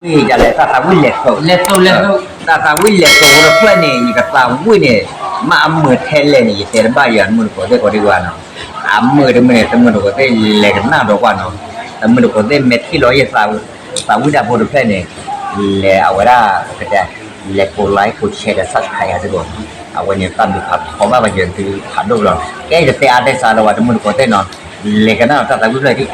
ဝံၣ်ဒ်လဲၣ် တၢ်သးဝံၣ်လဲၤသိး, တၢ်သးဝံၣ်လဲၤသိးဖိတဖျၢၣ်န့ၣ် ယကသးဝံၣ်န့ၣ် မ့ၢ်အမုာ်ထဲလဲၣ်န့ၣ် ယတဲတဘၣ်ယၤ တမုၢ်တကိးသ့ၣ်ကိးဒံကွၢ်နီၤ, အမုာ်တမုာ်န့ၣ် တမုၢ်တကိးသ့ၣ်လဲၤကနၣ်ဒီးကွၢ်နီၤ, တမုၢ်တကိးသ့ၣ်မ့ၢ်ထံၣ်လီၤယသးဝံၣ်တၢ်ဖိတဖျၢၣ်န့ၣ် လဲၤအဝဲဒၣ် ပကတဲ လဲၤကိး like ကိး share ဒီး subscribe ယၤစ့ၢ်ကီးနီၤ, အဝဲန့ၣ်တၢ်ဘျုးဖးထီဘၣ်ပယီၤသုဖးဒိၣ်လီၤ, ကဲယတတဲအါတဲစှၤလၢၤဘၣ် တမုၢ်တကိးသ့ၣ်နီၤ, လဲၤကနၣ်ဒီးတၢ်သးဝံၣ်ဖျၢၣ်ဒံး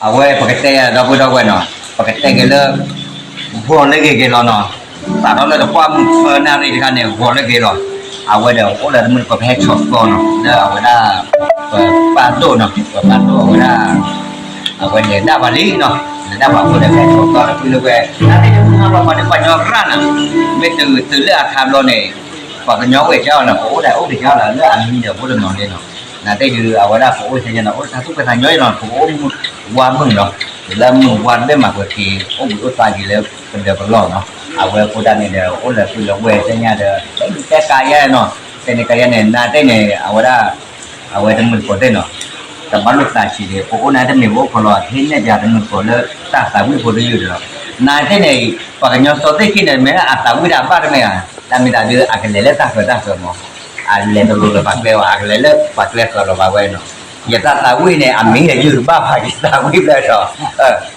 အဝဲပကတဲဒီပုၢ်ဒီဝဲၢ်နီၤ, ပကတဲက့ၤလၢ ဂီၤလၢဂ့ၤက့ၤလီၤနီၤ, စးထီၣ်လၢတကွၢ်မုၢ်ဖၢနၣ်ရံၣ်တခါန့ၣ် ဂီၤလၢဂ့ၤလီၤ, အဝဲဒီးအိၣ်လၢတမုၢ်တကိး ပဟဲဆီၣ်သီနီၤ လၢအဝဲဒၣ် ပပၢ်ဒိၣ်နီၤ ပပၢ်ဒိၣ်အဝဲဒၣ် အဝဲလဲၤဒၣ်ဘၣ်လံနီၤ, လဲၤဒၣ်ဘၣ်အဃိဒီး ပဟဲဆီၣ်သီဒီး ဖုလၢဝဲ နာ်သက့ ပှၤပှၤန့ၣ် ပှၤကညီရၣ်နီၤ, မ့ၢ်တုၤလၢအခါဘျီန့ၣ် ပှၤကညီဝဲကၠီလီၤ ပအိၣ်ဒီးအိၣ်က့ၤကၠီလီၤ လၢအမံၤဒီးဖိတနီၤန့ၣ်နီၤ, နာ်သက့ဒုး အဝဲဒၣ်ပအိၣ်ဆဲညါနီၤ အိၣ်တၢ်သူၣ်ဖှံသးညီနီၤ ပအိၣ်ဝါမုၢ်နီၤ, လၢမုၢ်ဝါဘဲမးပက့ၤ အိၣ်ဘှံးအိၣ်သါက့ၤလၢကဒၢးကလီၢ်နီၤ, အဝဲအဃိဒၣ်န့ၣ်ဒီး အိၣ်လၢဖုလၢဝဲဆဲညါဒီး တဲကါယါနီၤ, တဲန့ၣ်ကါယါန့ၣ် နာ်သက့န့ၣ် အဝဲဒၣ် အဝဲတမုၢ်တကိးသ့ၣ်နီၤ, တဘၣ်လိာ်သးဆံးဒီး ပအိၣ်နာ်သက့မ့ၢ်ပအိၣ်ခိးလီၤ ဟ့ၣ်နဲၣ်ယၤတမုၢ်တကိးလၢတၢ်သးဝံၣ်ဖိတယုၢ်ဒီး နာ်သက့န့ၣ် ပှၤကညီစီသ့ၣ်ခံန့ၣ် မ့ၢ်လၢအသးဝံၣ်တၢ်ဘၣ်တမ့ၢ်ဧါ, တၢ်မ့ၢ်တၢ်ဒုး အကလဲၤလၢတၢ်ဃၢၤတၢ်ဃၢၤမး, အလဲၤတလိၤလၢပှၤကျဲဘၣ် အကလဲၤလၢပှၤကျဲဃၢၤလီၤဘၣ်ဝဲနီၤ, ယတၢ်သးဝံၣ်န့ၣ် အမံၤယယုၢ်တဘၣ်ဘၣ် ယသးဝံၣ်ဖျၢၣ်ဒီး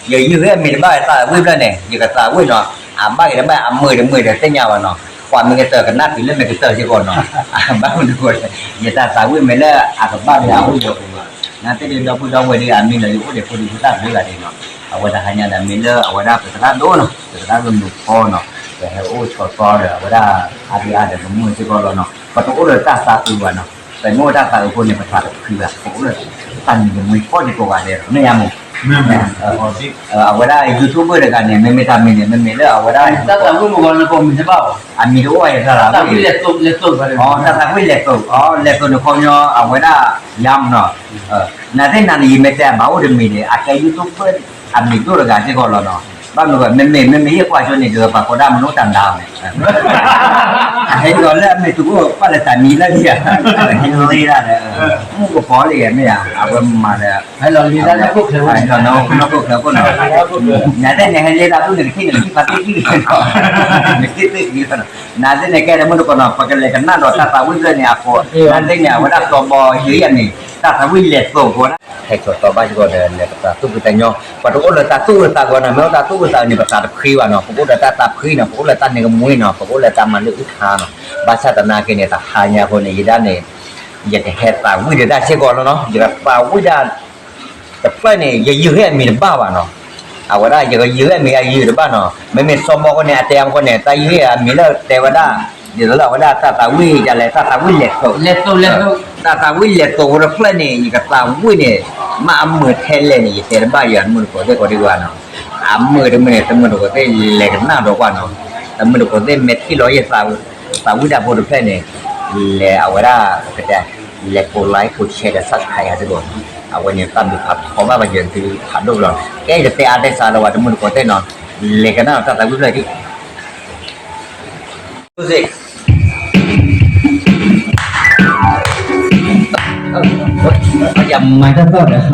ယယုၢ်ဟ့ၣ်အမံၤတဘၣ်သးဝံၣ်ဖျၢၣ်န့ၣ် ယကသးဝံၣ်နီၤ, အဘၣ်ဂ့ၤတဘၣ် အမုာ်တမုာ်ဒီးသ့ၣ်ညါဘၣ်နီၤ, ပှၤမ့ၢ်ကတၢၢ်ကနၣ်တုၤလၢမ့ၢ်ကတၢၢ်စ့ၢ်ကီးနီၤ, ဘၣ်မနုၤအဃိလဲၣ် ယတၢ်သးဝံၣ်မ့ၢ်လၢအကဘၣ်လၢအအိၣ်ယီၤပူၤဘၣ်, နာ်သက့ဒီပုၢ်ဒီဝဲၢ်ဒုး အမံၤဒီးယအိၣ်ဒီးဖိဒံဖိသၣ်တဂၤဒံးနီၤ, အဝဲတဟါညါဒီးမ့ၢ်လၢအဝဲဒၣ်ပသရၣ်ဒိၣ်နီၤ ပသရၣ်ဒိၣ်မုၣ်ဖီနီၤ, ပဟဲအိၣ်ဆီၣ်သီဒီးအဝဲဒၣ် အါဒံအါဒီးပမုၢ်စ့ၢ်ကီးလီၤနီၤ, ပတအိၣ်ဒီးတၢ်သးအုးဘၣ်နီၤ, ပမ့ၢ်အိၣ်တၢ်သးအုးအဃိန့ၣ် ပသးတဖှံဘၣ် ပအိၣ်ဒီးတၢ်နံၤကမှံဖီဒံးကိးဂၤဒဲး မ့ၢ်ယါမး အဝဲဒၣ် YouTuber တဂၤန့ၣ် မ့မ့ၢ်တၢ်မံၤန့ၣ် မ့မ့ၢ်လၢအဝဲဒၣ် အမံၤတအိၣ်ဘၣ်ယၤတၢ်သးဝံၣ် တၢ်သးဝံၣ်လဲၤသိး လဲၤသိးန့ၣ်ခီပညီ အဝဲဒၣ်ယါမနီၤ, နာ်သက့နၤန့ၣ် ယမ့ၢ်တဲဘၣ်အိၣ်တမံၤန့ၣ် အကဲ YouTuber အမံၤဒိၣ်တဂၤစ့ၢ်ကီးလီၤနီၤ, ဘၣ်မနုၤ မ့မ့ၢ် မ့မ့ၢ်ယကွၢ်ကၠိန့ၣ် ဒီးပှၤကိးဒၣ်မနုၤတၢ်နါန့ၣ် အဟဲကီးလၢအမ့ၢ်သူၣ်ကိၣ်ပာ်လၢတၢ်မံၤလၢဒ်ယၤ ဟဲကီးလၢဒၣ် မုၢ်ကပီၤလံမ့ၢ်ဧါ အဝဲမၤဒီး နီၢ်ခိၣ်ချၢခိၣ်နီၤ, နာ်သက့န့ၣ် ဟဲလ့တၢ်ဒိၣ်န့ၣ် ကထံၣ်န့ၣ် ကထံၣ်ဖးသ့ၣ်သ့ၣ်လီၤ, ကထံၣ်သ့ၣ်သ့ၣ်လီၤ, နာ်သက့န့ၣ် ကဲဒီးမုၢ်တကိးနီၤ ပကလဲၤကနၣ်ဒီးတၢ်သးဝံၣ်ဖျၢၣ်န့ၣ်အဃိ, နာ်သက့န့ၣ် အဝဲဒၣ်စီၤဘီယူၤယၤန့ၣ် တၢ်သးဝံၣ်လဲၤသိးအဃိဒၣ် ဟဲဆီၣ်သီဘၣ်စ့ၢ်ကီးဒီး လဲၤပသးသူၣ်ဖှံသးညီ, ပတအိၣ်လၢတၢ်သူၣ်အုးသးအုးနီၤ, မ့ၢ်အိၣ်တၢ်သူၣ်အုးသးအုးန့ၣ် ပသးတဖှံဘၣ်နီၤ, ပကအိၣ်ဒီးတၢ်သးဖှံနီၤ, ပကအိၣ်လၢတၢ်နံၤကမှံနီၤ, ပကအိၣ်လၢတၢ်မၤလၢအုၣ်ခါနီၤ, ဘၣ်ဆၣ်သနာ်က့န့ၣ် တဟါညါအဃိန့ၣ် ယဒၣ်န့ၣ် ယကဟဲသးဝံၣ်ဒီးတၢ်စ့ၢ်ကီးလီၤနီၤ, ယကသးဝံၣ်ဒၣ် တဖျၢၣ်န့ၣ် ယယုၢ်ဟ့ၣ်အမံၤတဘၣ်ဘၣ်နီၤ, အဝဲဒၣ် ယကယုၢ်ဟ့ၣ်အမံၤ ယယုၢ်တဘၣ်နီၤ, မ့မ့ၢ်စီၤဘီဃိန့ၣ် အတဲအါမးဃိန့ၣ် တၢ်ယုၢ်ဟ့ၣ်အမံၤလၢတဲဝဲဒၣ် ဒ်သိးလၢအဝဲဒၣ်တၢ်သးဝံၣ်ဒ်လဲၣ် တၢ်သးဝံၣ်လဲၤသိး တၢ်သးဝံၣ်လဲၤသိးဖိတဖျၢၣ်န့ၣ် ယကသးဝံၣ်န့ၣ် မ့ၢ်အမုာ်ထဲလဲၣ်န့ၣ် ယတဲတဘၣ်ယၤ တမုၢ်တကိးသ့ၣ်ကိးဒံကွၢ်နီၤ, အမုာ်တမုာ်န့ၣ် တမုၢ်တကိးသ့ၣ်လဲၤကနၣ်ဒီးကွၢ်နီၤ, တမုၢ်တကိးသ့ၣ်မ့ၢ်ထံၣ်လီၤယသးဝံၣ်တၢ်ဖိတဖျၢၣ်န့ၣ် လဲၤအဝဲဒၣ် ပကတဲ လဲၤကိး like ကိး share ဒီး subscribe ယၤစ့ၢ်ကီး, အဝဲန့ၣ်တၢ်ဘျုးဖးထီဘၣ်ပယီၤသုဖးဒိၣ်လီၤ, ကဲယတတဲအါတဲစှၤလၢၤဘၣ် တမုၢ်တကိးသ့ၣ်နီၤ, လဲၤကနၣ်ဒီးတၢ်သးဝံၣ်ဖျၢၣ်ဒံး music ယမၤတၢ်သီၣ်ဒီး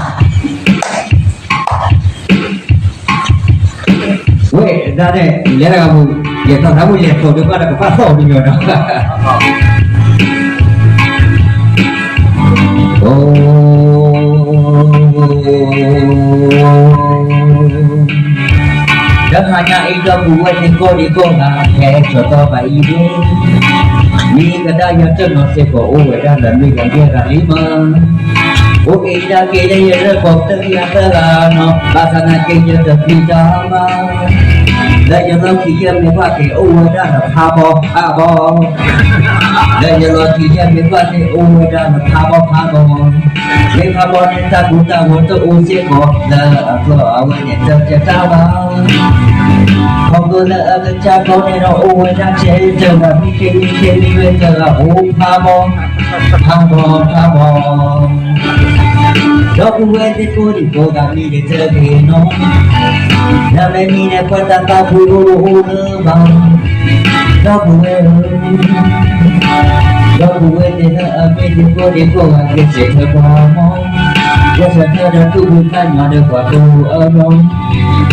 ဝဲဒၣ်န့ၣ် လဲၤတဂၤမူ ယတၢ်သးဝံၣ်လဲၤသိးဒံးဘၣ်ဒီးကဘၣ်သီၣ်ဒံးညီဒီး အိ တဟါညါအံၤဒီပုၢ်ဝဲၢ်သ့ၣ်ကိးဒံကိးဂၤ ဟဲစိာ်သီဘၣ်အံၤန့ၣ်, မ့ၢ်ကဒါယၤတနီၤစ့ၢ်ကီးအိၣ်ဝဲဒၣ်လၢမ့ၢ်ဂၤယဲၢ်ဂၤလံမး, အိၣ်က့ၤဒါက့ၤလၢယရဲၣ်ကီးတဂ့ၤအသၢဂၤနီၤ, ဘၣ်ဆၣ်သနာ်က့ယတပျံၤတၢ်ဘၣ်, လၢယလီၢ်ခံယဲၢ်မ့ၢ်ဘၣ်က့ၤအိၣ်ဝဲဒၣ်လၢဖးဘီဖးဘီ လၢယလီၢ်ခံယဲၢ်မ့ၢ်ဘၣ်က့ၤအိၣ်ဝဲဒၣ်လၢဖးဘီဖးဘီ, မ့ၢ်ဖးဘီန့ၣ်တၢ်ကိၢ်တၢ်ဂီၤတအိၣ်စ့ၢ်ကီး လၢအကျိၤအဝဲန့ၣ်တကဲတၢ်ဘၣ်, ခီဖျိလၢအကစၢ်ကျိၤန့ၣ်ဒီးအိၣ်ဝဲဒၣ်ထဲတဂၤမံခ့မံခ့မံဝဲတဂၤအိၣ်ဖးဘီ ဖးဘီဖးဘီ ဒီပုၢ်ဝဲၢ်သ့ၣ်ကိးဒံကိးဂၤမံၤဒဲးတဂ့ၤနီၤ, နမ့ၢ်မံၤန့ၣ်ပှၤတၢ်သးဝံၣ်အိၣ်အိၣ်လၢဘၣ်, ဒီပုၢ်ဝဲၢ်ဧၢ, ဒီပုၢ်ဝဲၢ်သ့ၣ်လၢအမံၤသ့ၣ်ကိးဒံကိးဂၤ ကစဲးထွဲပှၤမီၤ, ကစဲးထွဲဒီးသူၣ်ဖှံသးညီဒီးပှၤကိးအလီၢ်,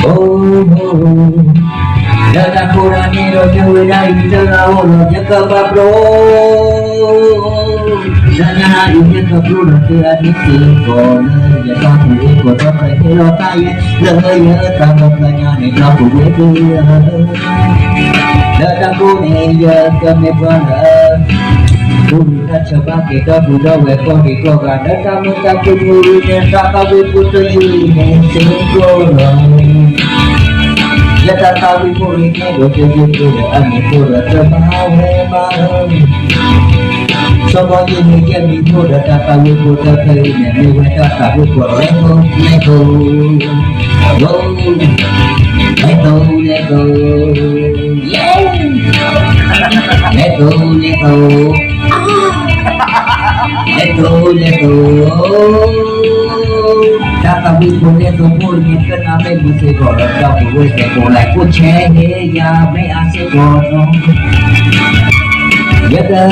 အိၣ် လၢတၢ်ကိးတၢ်န့ၣ်ဒီး ယဝဲဒၣ်အံၤတဂၤအိၣ်လီၤ ယကဘၣ်ပျိ လၢညါအံၤယကပျိဒီးသုအမံၤစ့ၢ်ကီးလၢ ယတၢ်ပူၤအ့ၣ်ကီးဒီးပဟ့ၣ်လီၤတၢ်ယဲ လၢယတၢ်ပျိညါန့ၣ် ဒီပုၢ်ဝဲၢ်သ့ၣ်ဧၢ, လၢတၢ်ကိးန့ၣ် ယကမ့ၢ်ပှၤလၢ ဒိၣ်ဝံၤတၢ်ဆၢဘၣ်က့ၤဒီပုၢ်ဒီဝဲၢ်ကိးဒံကိးဂၤ လၢတၢ်မုာ်တၢ်ခုၣ်မုာ်ဝံၤန့ၣ် တၢ်သးဝံၣ်ဖိတယုၢ်အံၤန့ၣ် စ့ၢ်ကီးလီၤ. ယတၢ်သးဝံၣ်ဖိအံၤန့ၣ် ဒိၣ်တုာ်တုာ်တုာ်ဒီး အမံၤဖိဒီးတမၤဝဲဘၣ်လၢ စီၤဘီယ့ၣ်န့ၣ် ယမံၤဖိဒီးတၢ်သးဝံၣ်ဖိတဖျၢၣ်အံၤန့ၣ် မ့ၢ်ဝဲဒၣ်တၢ်သးဝံၣ်ဖိ လဲၤသိ လဲၤသိ လဲၤသိ လဲၤသိ လဲၤသိ လဲၤသိ လဲၤသိ လဲၤသိ လဲၤသိ တၢ်သးဝံၣ်ဖိလဲၤသိဖိန့ၣ် ကနၣ်မ့ၢ်မုာ်စ့ၢ်ကီးလီၤ ဒီပုၢ်ဝဲၢ်သ့ၣ်ကိး like ကိး share ဟ့ၣ်ယၤ မ့ၢ်အါစ့ၢ်ကီးနီၤ ယတၢ်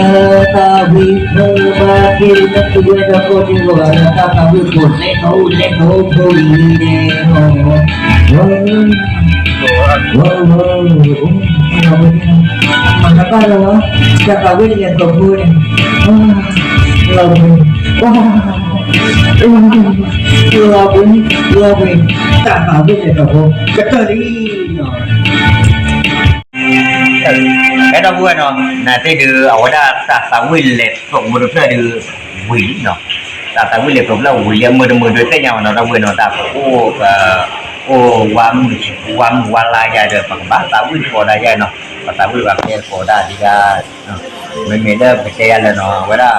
သးဝံၣ်ဖိဘၣ်က့ၤလၢသုဝဲဒီးကိးဒံကိးဂၤလၢ တၢ်သးဝံၣ်ဖိလဲၤသိ လဲၤသိဖိအံၤန့ၣ်လီၤ. ဝဲ ဝဲ ဝဲ မၤတဘၣ်လၢၤဘၣ်, တၢ်သးဝံၣ်လဲၤသိဖိန့ၣ်, လီၤဘှံး, လီၤဘှံး, လီၤဘှံး, တၢ်သးဝံၣ်လဲၤသိဖိ ကတၢၢ်လံနီၤ. အဲ ဒီပုၢ်ဝဲၢ်နီၤ, နသ့ၣ်ဒုး အဝဲဒၣ်တၢ်သးဝံၣ်လဲၤသိဖိတဖျၢၣ်ဒုး ဝံၤလံနီၤ, တၢ်သးဝံၣ်လဲၤသိဖိတဖျၢၣ် ဝံၤလံ အမုာ်တမုာ်ဒုးသ့ၣ်ညါဘၣ်နီၤ ဒီပုၢ်ဝဲၢ်နီၤ, တၢ်ပအိၣ် ပအိၣ်ဝါမုၢ်ဝါလါယါဒီး ပကဘၣ်သးဝံၣ်သကိးဒၣ်ယါနီၤ, ပသးဝံၣ်ပှၤကဲသကိးဒၣ်ဒံးဒၣ်, မ့မ့ၢ်လၢပကတဲယါလၢနီၤ အဝဲဒၣ်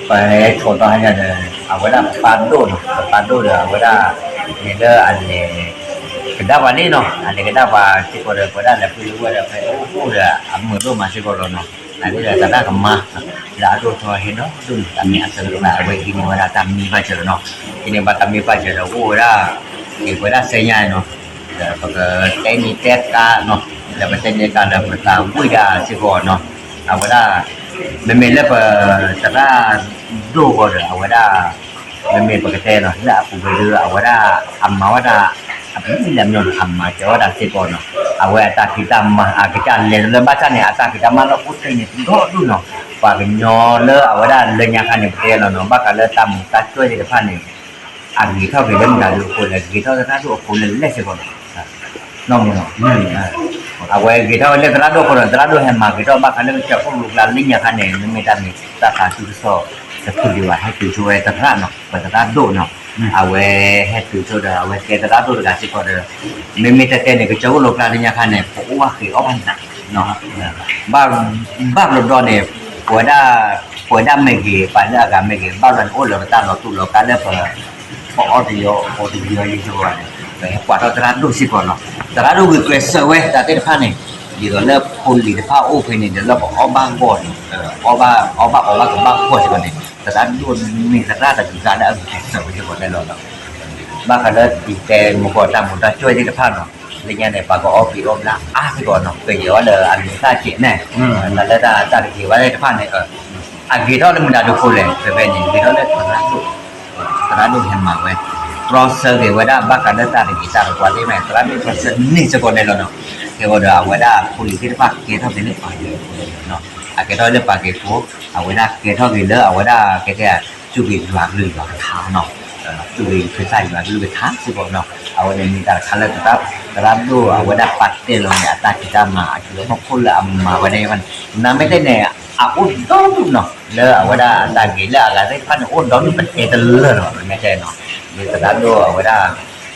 ပဟဲထီၣ်သီဟါညါဒီး အဝဲဒၣ်ပပၢ်ဒိၣ်နီၤ, ပပၢ်ဒိၣ်ဒီး အဝဲဒၣ် မ့ၢ်လၢအလဲၤ ကဒါပှၤလံနီၤ, အလဲၤကဒါပှၤစ့ၢ်ကီးဒီး ပဝဲဒၣ်လဲၤဖုလၢဝဲဒီး ဖဲအိၣ်ဒီး အမုာ်ဒိၣ်မးစ့ၢ်ကီးလီၤနီၤ, အဝဲဒၣ်တၢ်တၢ်ကမါ လၢအဒိၣ်ထီၣ်ဟဲဒီဒိၣ်န့ၣ် တၢ်မ့ၢ်အဆၢကတီၢ် အဝဲဟံးန့ၢ်ဝဲဒၣ်တၢ်မံဘၣ်စၢၤနီၤ, ဟံးန့ၢ်ဘၣ်တၢ်မံဘၣ်စၢၤဒီး အိၣ်ဝဲဒၣ် က့ၤဝဲဒၣ်စဲညါနီၤ, ဒီးပကတဲနံၤတဲကါနီၤ, ဒီးပတဲနံၤတဲကါလၢပသးဝံၣ်ဒၣ်စ့ၢ်ကီးနီၤ, အဝဲဒၣ် မ့မ့ၢ်လၢပသရၣ်ဒိၣ်ဃီဒီး အဝဲဒၣ် မ့မ့ၢ်ပကတဲနီၤ လၢအပူၤကွံာ်ဒီး အဝဲဒၣ် အမၤဝဲဒၣ် အပမ့ၢ်လၢမညီနီၤ အမၤစၢၤဝဲဒၣ်စ့ၢ်ကီးနီၤ, အဝဲအတၢ်ဖံးတၢ်မၤ အကစၢ်လဲၤလၢဘၣ်ဆၣ်န့ၣ် အတၢ်ဖံးတၢ်မၤလၢအိၣ်တ့ၢ်န့ၣ် ဒီဒိၣ်နီၤ, ပှၤကညီလၢအဝဲဒၣ်လၢညါခါန့ၣ် ပတဲလီၤနီၤ ဘၣ်ဃးလၢတၢ်မုာ်တၢ်ကၠီၣ်သ့ၣ်တဖၣ်န့ၣ် အဂ့ၤထီၣ်က့ၤလၢမတၤဒုးအဃိလဲၣ်, ဂ့ၤထီၣ်သရၣ်ဒိၣ်အဃိလၢလဲၣ်စ့ၢ်ကီးနီၤ, နီၢ်မ့ၢ်နီၤ, အဝဲဂ့ၤထီၣ်လၢသရၣ်ဒိၣ်အဃိဒီး သရၣ်ဒိၣ်ဟဲမၤဂ့ၤထီၣ်ဘၣ်ဃးလၢကစၢၢ်ခိၣ်လိၤကျါလၢညါခါန့ၣ် မ့မ့ၢ်တၢ်မ့ၢ်တၢ်သးခုကစီၣ်တဖုဒံးဘၣ် ဟဲတုၤဆိဝဲသရၣ်နီၤ ပသရၣ်ဒိၣ်နီၤ, အဝဲဟဲတုၤဆိဒီး အဝဲကဲသရၣ်ဒိၣ်တဂၤစ့ၢ်ကီးဒီး မ့မ့ၢ်တဲတဲန့ၣ် ကစၢၢ်ခိၣ်လိၤကျါလၢညါခါန့ၣ် ပအိၣ်ဘၣ်ဃ့အီၣ်ဘၣ်နး ဘၣ်ဘျီဒီးန့ၣ် ပဝဲဒၣ် ပဝဲဒၣ်မ့ၢ်ဂ့ၤ ပှၤလၢအဂၤမ့ၢ်ဂ့ၤ ဘၣ်ဘျီန့ၣ်အိၣ်လၢပတၢ်လီၤတူာ်လီၤကာ်လၢပ ပအီၣ်တယီအီတယီယံၤစ့ၢ်ကီးန့ၣ် ပဟဲကွၢ်ထီၣ်သရၣ်ဒိၣ်စ့ၢ်ကီးနီၤ, သရၣ်ဒိၣ်ဂုာ်ကျဲးစၢးဝဲတၢ်သ့ၣ်တဖၣ်န့ၣ် ဒ်သိးလၢဖိလံၤတဖၣ်အိၣ်ဖဲန့ၣ်ဒီး လၢပအီၣ်ဘၣ်ဂီၢ်န့ၣ် အီၣ်ဘၣ်အီဘၣ်ကဘၣ်ဂီၢ်စ့ၢ်ကီးန့ၣ် သရၣ်ဒိၣ်မ့ၢ်သရၣ်တဂၤလၢအဂုာ်ကျဲးစၢးဝဲစ့ၢ်ကီးန့ၣ်လီၤ. ဘၣ်ဃးလၢဒ်တဲမုၢ်ကီၢ်တၢ်မူၤတၢ်ကၠီၣ်သ့ၣ်တဖၣ်နီၤ လၢညါန့ၣ် ပှၤကအီၣ်က့ၤအီၣ်ဘျါအါစ့ၢ်ကီးနီၤ ကယဲၢ်အီၤလၢအမံၤသၣ်စဲးန့ၣ် တၢ်လၢတၢ်တက့ၤဝဲသ့ၣ်တဖၣ်န့ၣ် အဂ့ၤထီၣ်လၢမတၤဒုးအဃိလဲၣ် ဖဲဖဲန့ၣ် ဂ့ၤထီၣ်လၢသရၣ်ဒိၣ် သရၣ်ဒိၣ်ဟဲမၤဝဲ တြီဆၢက့ၤဝဲဒၣ်ဘၣ်ဃးလၢတၢ်တဂ့ၤတၢ်တဝါသ့ၣ်တဖၣ်န့ၣ် သရၣ်ဒိၣ်တြီဆၢန့ၢ်စ့ၢ်ကီးန့ၣ်လီၤနီၤ. ကဲဝဲဒီးအဝဲဒၣ်ဖိလံၤသ့ၣ်တဖၣ်ကဲထီၣ်က့ၤလၢပှၤကလုာ်အဃိန့ၣ် အကဲထီၣ်လၢပှၤကလုာ်အဃိ အဝဲဒၣ်ကဲထီၣ်က့ၤလၢအဝဲဒၣ်ကဲကဲ စူၢ်က့ၤယွၤကလုၢ်ယွၤကထါနီၤ စူၢ်က့ၤခရံာ်သးယွၤကလုၢ်ကထါစ့ၢ်ကီးနီၤ အဝဲန့ၣ်မ့ၢ်တၢ်တခါလၢ သရၣ်ဒိၣ်အဝဲဒၣ်ပာ်တဲလီၤန့ၣ် အတၢ်ဖံးတၢ်မၤအစုလီၢ်ခီၣ်ခိၣ်လၢအမၤဝဲဒၣ်န့ၣ် နမ့ၢ်တဲန့ၣ် အအိၣ်ဒီဒူၣ်နီၤ လၢအဝဲဒၣ်အတၢ်ဂ့ၤလၢအဂၤသ့ၣ်တဖၣ်န့ၣ် အိၣ်ဒီဒူၣ်ပတဲတလၢာ်လီၤ မ့ၢ်တဲနီၤ လၢသရၣ်ဒိၣ်အဝဲဒၣ်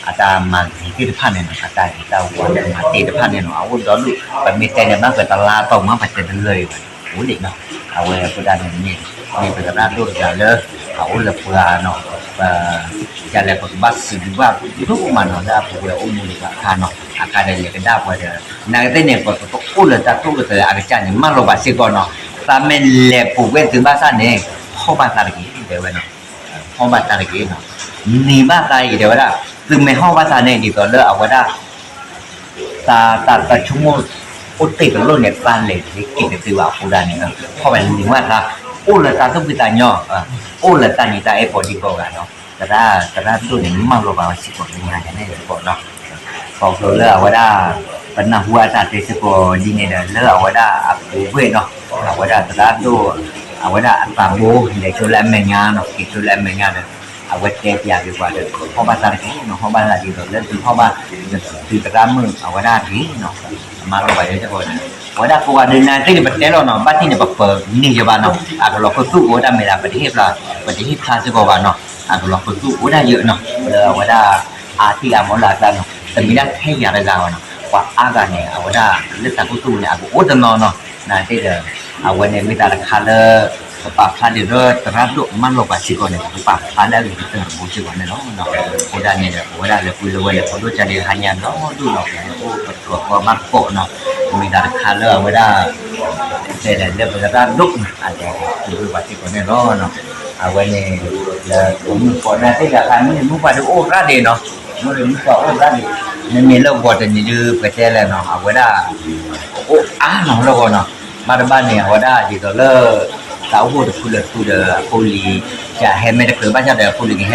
အတၢ်မၤဂ့ၤသ့ၣ်တဖၣ်န့ၣ်နီၤ အတၢ်ဂ့ၤတၢ်ဝါလၢမၤသ့ၣ်တဖၣ်န့ၣ်နီၤ အအိၣ်ဒီဒူၣ် ပမ့ၢ်တဲန့ၣ် ဘၣ်ပတလါတီၢ်မး ပတဲတလၢာ်အံၤဘၣ် အိၣ်ဒံးနီၤ အဝဲအဃိဒၣ်န့ၣ် မ့ၢ်ပသရၣ်ဒိၣ်တဂၤလၢ အအိၣ်လၢပှၤနီၤ ပ ကလဲၤပကဘၣ်စံးဘျုးဘၣ်ဒိၣ်မးနီၤ လၢအပူၤကွံာ်အိၣ်မူလၢၤဘၣ်အခါနီၤ အခါဒီးလဲၤကဒါပှၤဒီး နာ်က့သ့ၣ်န့ၣ် ပကအိၣ်လၢတၢ်တိၢ်ကတၢၢ်အကစၢ်န့ၣ် မၢလီၤဘၣ်စ့ၢ်ကီးနီၤ သးမ့ၢ်လဲၤပူၤကွံာ်သုဘၣ်ဆၣ်န့ၣ် ဖီၣ်ဘၣ်သးတက့ၢ် တဲဝဲနီၤ ဟီၣ်ဘၣ်တၢ်တဂ့ၤနီၤ, န့ၢ်ဘၣ်တၢ်အံၤတဲဝဲဒၣ်, သုမ့ၢ်ဟီၣ်ဘၣ်တၢ်န့ၣ် ဒ်သိးလၢအဝဲဒၣ် တၢ် တၢ် တၢ်ဆိကမိၣ်အိၣ်တ့ၢ်တလိၣ်န့ၣ် တၢ်လဲၤတက့ၤတသ့ဘၣ်အဃိဒၣ်န့ၣ် ဟီၣ်ဘၣ်န့ၣ်န့ၢ်ဘၣ်တၢ်, အိၣ်လၢတၢ်သူၣ်ဖှံသးညီ, အိၣ်လၢတၢ်နံၤတၢ်အဲၣ်ကိးဒံကိးဂၤနီၤ, သရၣ် သရၣ်ဒိၣ်န့ၣ် မၢလီၤဘၣ်ဝဲစ့ၢ်ကီးလၢညါန့ၣ်စ့ၢ်ကီးနီၤ, ခီဖျိလၢအဝဲဒၣ် ပနၢ်ဟူအတၢ်တဲစ့ၢ်ကီးဒ်န့ၣ်ဒီး လၢအဝဲဒၣ်အပူၤကွံာ်နီၤ, အဝဲဒၣ်သရၣ်ဒိၣ် အဝဲဒၣ်အသးဘိ လဲၤဆိလၢအမဲာ်ညါနီၤ, က့ၤဆိလၢအမဲာ်ညါဒီး အဝဲတဲပၠးက့ၤပှၤဒီး ဟီၣ်ဘၣ်တၢ်တဂ့ၤနီၤ, ဟီၣ်ဘၣ်တၢ်ဒ်သိးလၢသုဟီၣ်ဘၣ် သုသရၣ်မုၣ်အဝဲဒၣ်တဂ့ၤနီၤ, အမၢလီၤဘၣ်ယဲစ့ၢ်ကီး, အဝဲဒၣ်ကိးဂၤဒဲးနၤသ့ၣ်န့ၣ် ပတဲလီၤနီၤ, ဘၣ်သ့ၣ်န့ၣ် ပပၢၤန့ၢ်ယဘၣ်နီၤ, အကလီၤပသူၣ်အိၣ်ဝဲဒၣ်မ့ၢ်ဒၣ် ပတဟ့ၣ်ဖျါ ပတဟ့ၣ်ဖျါစ့ၢ်ကီးဘၣ်နီၤ, အကလီၤပသူၣ်အိၣ်ဒၣ်ယဲနီၤ, လၢအဝဲဒၣ် အါတံၢ်အါမးလၢအကျါနီၤ, တမ့ၢ်ဒၣ်ထဲယၤတဂၤဘၣ်နီၤ, ပှၤအါဂၤန့ၣ် အဝဲဒၣ်လၢတၢ်ခူသူၣ်န့ၣ် အကအိၣ်တနီၤနီၤ, နၤသ့ၣ်ဒီး အဝဲန့ၣ်မ့ၢ်တၢ်တခါလၢ ပပာ်ဖျါဒံးလၢသရၣ်ဒိၣ်မၢလီၤပှၤစ့ၢ်ကီးန့ၣ် ပပာ်ဖျါလၢအဂ့ၤကတၢၢ်တဘိစ့ၢ်ကီးန့ၣ်လီၤ. အဃိဒၣ်န့ၣ်ဒီး ပဝဲဒၣ်လဲၤပှ့ၤလၢဝဲလဲၤပှ့ၤဒိၣ်ကၢန့ၣ် ဟါညါဒီဒိၣ်နီၤ ပအိၣ်ပတြီၤကီဘၣ်ကိးနီၤ, မ့ၢ်တၢ်တခါလၢအဝဲဒၣ် တဲဒီးလၢပသရၣ်ဒိၣ်န့ၣ် အလဲၤပှ့ၤဝဲပှၤစ့ၢ်ကီးန့ၣ်လီၤ. အဝဲန့ၣ် လၢပမုၣ်ပှၢ်နၤသ့ၣ်ဒီး မုၣ်ပှၢ်ဒုးအိၣ်ရၣ်ဒံးနီၤ, မုၣ်ပှၢ်အိၣ်ရၣ်ဒံး, မ့မ့ၢ်လၢဂီၤတနံၤဒုး ပတဲလဲၣ်နီၤ အဝဲဒၣ် အိၣ်အါနီၤလၢဂီၤနီၤ, ဘၣ်တဘၣ်န့ၣ် အဝဲဒၣ်ဒ်သိးလၢ တၢ်အိၣ်ဖှိၣ်တဖုလၢသူဒီးအဖိလံၤ ကဟဲမ့ၢ်တချုးဘၣ်ဆၣ်ဒီးအဖိလံၤကဟဲအိၣ်တနီၤစ့ၢ်ကီးနီၤ လၢ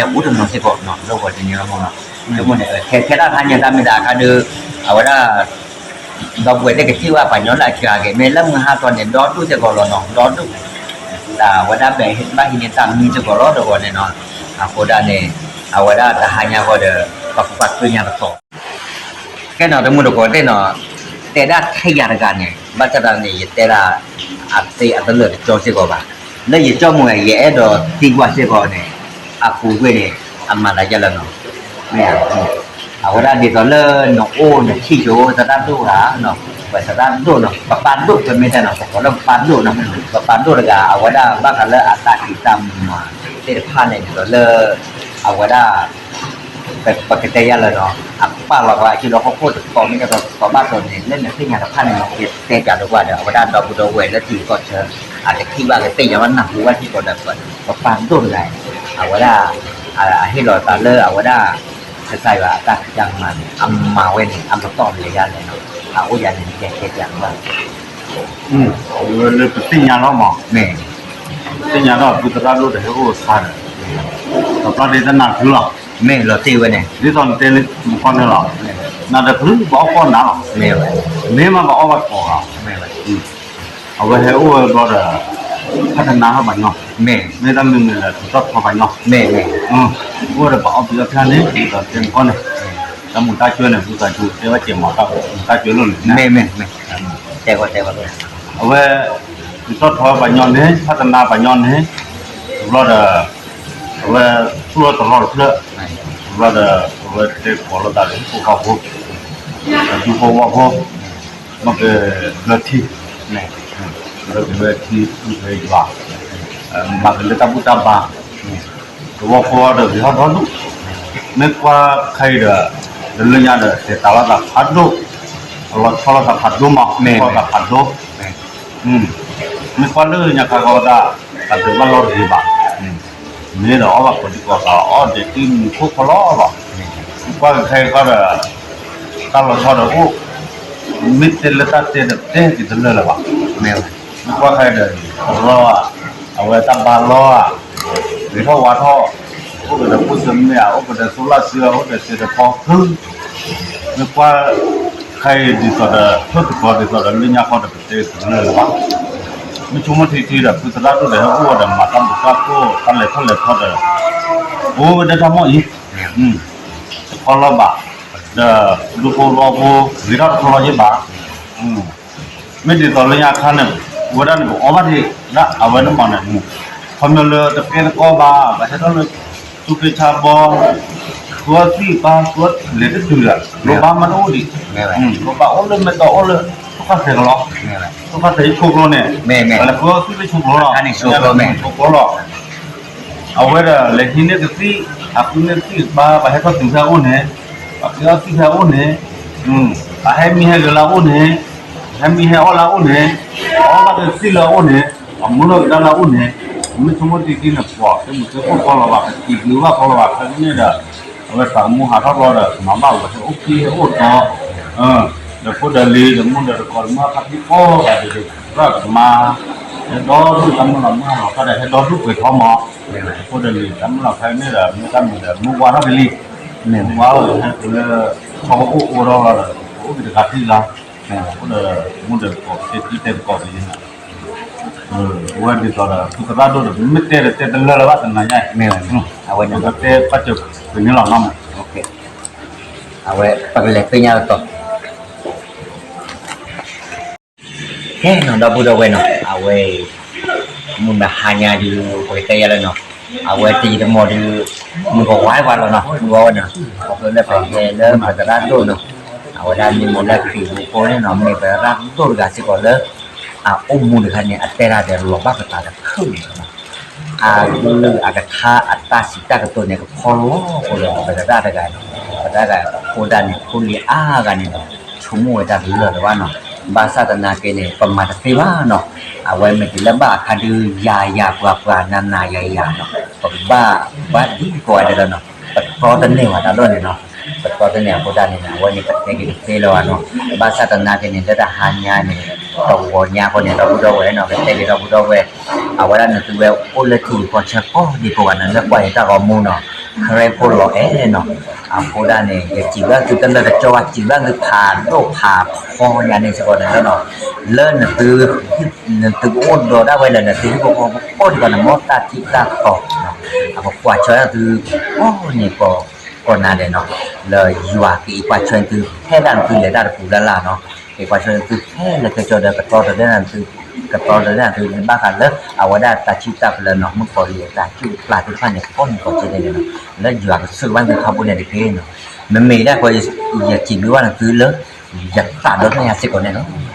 ဂီၤတနံၤလီၤမးနီၤ, မ့ၢ်န့ၣ် ခဲခဲဒၣ်တဟါညါတၢ်မ့ၢ်ဒၣ်အခါဒုး အဝဲဒၣ် ဒီပုၢ်ဝဲၢ်သ့ၣ်ကထံၣ်ဘၣ်ပှၤညီလၢအစှၤက့ၤ မ့ၢ်လၢမုၢ်ဟါထီၣ်န့ၣ် ဒီဒိၣ်စ့ၢ်ကီးလီၤနီၤ ဒီဒိၣ်, တၢ်ဝဲဒၣ်ဘၣ်ဟံးန့ၢ်တၢ်မံစ့ၢ်ကီးလီၤတဂီၤန့ၣ်နီၤ, အဃိဒၣ်န့ၣ် အဝဲဒၣ်တဟါညါဃီဒီး ပကပာ်ဃုညါတသီ ကဲနီၤ တမုၢ်တကိးသ့ၣ်နီၤ, တဲဒၣ်ထဲယၤတဂၤန့ၣ် ဘၣ်ဆၣ်ဒီးန့ၣ် ယတဲဒၣ် အသ့အတလၢာ်တကၠီစ့ၢ်ကီးဘၣ်, လၢယကၠီမုၢ်ဂၤ ယအဲၣ်ဒိးသံကွၢ်စ့ၢ်ကီးန့ၣ် အပူၤကွံာ်န့ၣ် အမၤသးဒ်လဲၣ်နီၤ, မ့ၢ် အဝဲဒၣ်ဒ်သိးလၢနအိၣ်နထံၣ်ယိၤသရၣ်ဒိၣ်ဧါနီၤ, ပသရၣ်ဒိၣ်နီၤ ပပၢ်ဒိၣ် ပမ့ၢ်တဲနီၤ ပကိးလၢပပၢ်ဒိၣ်နီၤ, ပပၢ်ဒိၣ်တဂၤ အဝဲဒၣ်ဘၣ်ဃးလၢအတၢ်ဖံးတၢ်မၤသ့ၣ်တဖၣ်န့ၣ် ဒ်သိးလၢ အဝဲဒၣ် ပကတဲယၤလၢနီၤ အပာ်လီၤပှၤအစုလီၢ်ခီၣ်ခိၣ်တတီၤမ့ၢ်တတီၤတတီၤဘၣ်တီၤန့ၣ် လၢနသ့ၣ်ညါတဖၣ်န့ၣ် နကတဲပၠးဒီးကွၢ်ဒီး အဝဲဒၣ်ဒီပုၢ်ဒီဝဲၢ်လၢထံဂုၤကီၢ်ဆၢ အတထံၣ်ဘၣ်ကသ့ၣ်ညါဘၣ်နၢ်ဟူဘၣ်စ့ၢ်ကီးဒီး ပပၢ်ဒိၣ်တဂၤအံၤ အဝဲဒၣ် အဟ့ၣ်လီၤသးလၢအဝဲဒၣ် ကစၢ်ယွၤအတၢ်ဖံးတၢ်မၤန့ၣ် အမၤဝဲန့ၣ် အမၤတီၢ်လဲၤယၤလဲၣ်နီၤ အအိၣ်ယၤန့ၣ် နကတဲပၠးဘၣ် လၢပသ့ၣ်ညါလီၤမး မ့ၢ် ပသ့ၣ်ညါဒီး ဖုသရၣ်ဒိၣ်တဟဲအိၣ်အခါဒီး ပပျၢ်ဒ့တနၢ်ဖုလီၤ မ့ၢ်လီၤတ့ၢ်ဝဲန့ၣ် ဒ်သိးနတဲမူကီၢ်န့ၣ်လီၤ နၤဒီးဖုဘၣ်အီၣ်ကီၢ်နၤလီၤ မ့ၢ်ဝဲ မ့ၢ်မးဘၣ်အီၣ်ဘၣ်ကီးလီၤ မ့ၢ်ဝဲ အဝဲဟဲအိၣ်ဝဲဘျီဒီး ဖးတနါဟဲပှၤညီ မ့ၢ် မ့ၢ်တၢ်မုၢ်မ့ၢ်လၢသုးထီၣ်ထီပှၤညီ မ့ၢ်မ့ၢ် အိၣ်ဒီးပှၤအီၣ်ဘံအီၣ်ဖျါန့ၣ် ဒ်သိးတဲမူကီၢ်န့ၣ် တၢ်မူးတၢ်ကၠွဲန့ၣ် ဖုသးစူၤတဲဝဲကဲမးတၢ်မူးတၢ်ကၠွဲလိၣ်န့ၣ် မ့ၢ်မ့ၢ်မ့ၢ် တဲဝဲတဲဝဲ အဝဲ သုးထီၣ်ထီပှၤညီန့ၣ် ဖးတနါပှၤညီန့ၣ် ဘျီဒီး အဝဲသူၣ်လီၤတရီတဖျၢၣ် ဘျီဒီး အဝဲတဲကိးလိာ်သးဒီး ဟံၣ်ဖိဃီဖိ ဒူဖိဝီဖိ မ့ၢ်ကဘျၢထံ ဘျၢကဘျၢထံ ဘျၢယွၤ မၤက့ၤလၢတၢ်ဘူၣ်တၢ်ဘါ သဝီဖိဒီးဂ့ၤထီၣ်ဒီဒူၣ် မ့ၢ်ကွၢ်ခဲအံၤဒီး တလၢညါဒီး တဲတၢ်လိာ်သးဖးဒိၣ် အလီၤဆီလိာ်သးဖးဒိၣ်မး မ့ၢ်ဆီလိာ်သးဖးဒိၣ် မ့ၢ်ကွၢ်လၢညါခါခီဒၣ် တၢ်ဒုးဘၣ်လီၤတဂ့ၤဘၣ် မ့ၢ်ဒီးအီၣ်ဘၣ်ကိးဒံကိးဂၤ အီၣ်ဒဲးတံၢ်မူခိၣ်ခီလီၤလီၤ ကွၢ်က့ၤခဲအံၤခီဒီး တၢ်လီၤဆီဒီးအိၣ် မ့ၢ်တဲလၢတၢ်တဲဒီးတဲက့ၤတလၢာ်လၢၤဘၣ် မ့ၢ်ကွၢ်ခဲအံၤဒီး တရီဧါ အဝဲတၢ်ဘါလီဧါ ဂ့ၤထီၣ်ဝါထီၣ် အိၣ်ကဒီးကူစၢမ့ၢ်ဧါ အိၣ်ကဒီးသိလၢစၢ အိၣ်ဒီးစဲးဒီးဖီခု မ့ၢ်ကွၢ်ခဲအံၤဒ်သိးဒီး ဖၢၣ်သကိးဒ်သိးဒီး လၢညါခီဒီး ပတဲက့ၤတလၢာ်လၢၤဘၣ် မ့ၢ်ဆိကမိၣ်ထံထံဒီး ဖုသရၣ်ဒိၣ်ဒီး ဟဲအိၣ်ဝဲဒီးမၤတၢ်မူးတၢ်ခိၣ် တၢ်လဲၤထီၣ်လဲၤထီဒီး အိၣ်ဝဲဒၣ်တၢ်မီၢ်အံၤ တခီလီၤဘၣ် ဒီးဒူဖိလီဖိ ဂ့ၤထီၣ်တခီလီၤယ့ၢ်ဘၣ် မ့ၢ်ဒ်သိးလၢညါခါန့ၣ် ဝဲဒၣ်န့ၣ် ပအီၣ်ဘၣ်ဒံးဒၣ်အဝဲန့ၣ်မးန့ၣ် ခီဖျိလၢတကဲတကီဘၣ် ဘၣ်ဟဲထီၣ်လၢ သူၣ်က့ဆါဘီ သူအီၣ်သံၣ်ပၢ် သူလဲၤတတုၤဒီး လိၣ်ဘၣ်မးတအိၣ်ဒံး လိၣ်ဘၣ်အိၣ်လၢမဲာ်တီၢ်အိၣ်လၢ သူၣ်ခါသဲးကလီ သူၣ်ခါသဲးဆိကျိန့ၣ် ပလဲၤဃုအီၣ်သံၣ်လၢဆိကျိလီၤ ဆိကျိလီၤ အဝဲဒီးလဲၤဟံးန့ၢ်ကသံၣ် အဃုန့ၢ်သံၣ်ပၢ် ပှၤဟဲထီၣ်တုၤဖဲအအိၣ်န့ၣ် ပှၤက့ၤအီၣ်သံၣ်ဖဲအအိၣ်န့ၣ် ပှၤဟဲမံဟဲဂဲၤလၢအအိၣ်န့ၣ် ပှၤဟဲမံဟဲအီၣ်လၢအအိၣ်န့ၣ် ပှၤအီၣ်ဘၣ်ကသံၣ်လၢအအိၣ်န့ၣ် ပှၤမူလီၤကဒါလၢအအိၣ်န့ၣ် မ့ၢ်ဆိကမိၣ်တံၢ်တံၢ်န့ၣ် ပှၤတမုာ်သ့ၣ်အိၣ်ကီလီၤဘၣ် ကစံးဘျုးဘၣ်ကီလီၤဘၣ် ဖဲန့ၣ်ဒီး အဝဲသးမူဟးထီၣ်ဘျီဒီး မၤဘၣ်ဝဲဟဲအိၣ်ဖံးဟဲအိၣ်တီ ဒီးဖိဒီးလံၤ ဒီးမုၢ်ဒီးတကိး ဒီးမုၢ်အခါဖံးကိးဂၤဒဲး သရၣ်ကမါ ဟဲဒီဒူၣ်တၢ်မုၢ်လီၤမုၢ်လီၤ တၢ်ဒီးဟဲဒီဒူၣ်ပှဲၤထီမး ဖိဒီးလံၤ တၢ်မုၢ်လီၤဖဲန့ၣ်ဒီး မ့ၢ်တၢ်မုာ်ဒီး မုၢ်ဝါထီၣ်ကလံၤ မုၢ်ဝါထီၣ်ဟဲတုၤလၢ ခီဖျိအိၣ်အိၣ်ထီၣ်လီၤဒီး အိၣ်က့ၤတဂၤခံဂၤ အိၣ်ဒီး မုၢ်ဒီးတကိး ကတဲတံၢ်တဲတကိးက့ၤ အဝဲဒ်သိးဒီး သုသရၣ်ဒိၣ်ဒီး မ့ၢ်တဲဒီးတဲတလၢလၢၤဘၣ်တနၤညါအံၤ မ့ၢ်ဝဲ အဝဲန့ၣ် ပကတဲပာ်စၢၤပန့ၢ်လီၤနီၤ အဝဲပကလဲၤသ့ၣ်ညါလီၤတီၤ ကဲနီၤ ဒီပုၢ်ဒီဝဲၢ်နီၤ အဝဲ မုၢ်မဟါညါဒုး ပကတဲယၤလၢနီၤ အဝဲတယံာ်တမီၢ်ဒုး မုၢ်ကဝါပှၤလီၤနီၤ မုၢ်ဝါဝဲနီၤ ခီဖျိလၢပဟဲလၢပသရၣ်ဒိၣ်နီၤ အဝဲဒၣ်မ့ၢ်မိၢ်လၢခရံာ်ပူၤအဃိန့ၣ်နီၤ မ့ၢ်ပသရၣ်ဒိၣ်တဂၤစ့ၢ်ကီးလၢ အအိၣ်မူတခါန့ၣ် အတဲတၢ်ဒီးလီၤဘၣ်ပသးတချုးန့ၣ်နီၤ အကလုၢ်အကထါအတၢ်စံးတၢ်ကတိၤန့ၣ် ကဖီလီၤဃိဒီးပသရၣ်တဂၤနီၤ ပသရၣ်တဂၤအဃိဒၣ်န့ၣ် ဖိလံၤအါဂၤန့ၣ်နီၤ ဆိကမိၣ်ဝဲတၢ်တလၢာ်လၢၤဘၣ်နီၤ ဘၣ်ဆၣ်သနာ်က့န့ၣ် ပမၤတသ့ဘၣ်နီၤ အဝဲမ့ၢ်တုၤလၢဘၣ်အခါဒုး ယၤယၤပှၤပှၤနၤနၤယၤယၤနီၤ ပကဘၣ်ဘၣ်ဒ်ကိးဂၤဒဲးလီၤနီၤ ပတီတန့ၢ်ဘၣ်တၢ်လီၢ်န့ၣ်နီၤ ပတီတန့ၢ်အဃိဒၣ်န့ၣ် အဝဲန့ၣ်ပတဲက့ၤတသ့လၢၤဘၣ်နီၤ ဘၣ်ဆၣ်သနာ်က့န့ၣ် လၢတဟါညါန့ၣ် တဂီၤညါဃီန့ၣ် ဒီပုၢ်ဒီဝဲၢ်နီၤ ပတဲက့ၤဒီပုၢ်ဒီဝဲၢ် အဝဲဒၣ်နသုဝဲအိၣ်လၢထံဂုၤကီၢ်ဆၢကိးဒံကိးဂၤန့ၣ် လၢကွၢ်ယတၢ်ဂီၤမူနီၤ ခရံာ်ဖိလီၤအဲၣ်နီၤ အဃိဒၣ်န့ၣ် ယစံးဘျုးသုတလၢာ်တကၠီဘၣ် စံးဘျုးသုဖးဒိၣ်ဖးထီညါန့ၣ်စ့ၢ်ကီးန့ၣ်နီၤ လၢနသု နသုကအိၣ်ဒီးဒၣ်ဝဲလၢနသုဟံၣ်ဖိဃီဖိကိးဒံကိးဂၤန့ၣ် မ်တၢ်ထံၣ်တၢ်တီနီၤ အကကွၢ်ဆၢသု ကိးန့ၣ်ကိး ကိးနၤဒဲးနီၤ လၢယွၤကအံးကွၢ်ဆၢသု ဖဲဒၣ်နသုလဲၤတၢ်တပူၤလၢ်လၢ်နီၤ က့ၤကွၢ်ဆၢသုဖဲလၢကၠီဒီး ကတီတဒၢနသု ကတီတဒၢနသု ဘၣ်ဃးလၢအဝဲဒၣ်တၢ်ထံၣ်တၢ်တီလၢနီၤ မုၣ်ကီၤလံၢ်အတၢ်ထံၣ်အပျၢ်သ့ၣ်တဖၣ်န့ၣ် ကိးန့ၣ်ကိးကဲန့ၣ်နီၤ လၢယွၤကဆိၣ်ဂ့ၤဘၣ်နသုထီဘိန့ၣ်တက့ၢ်နီၤ မ့မ့ၢ်ဒၣ်ဃီ ယစံးဘျုးဘၣ်နသုလၢ ယသးဒီဖျၢၣ်ညါစ့ၢ်ကီးန့ၣ်လီၤ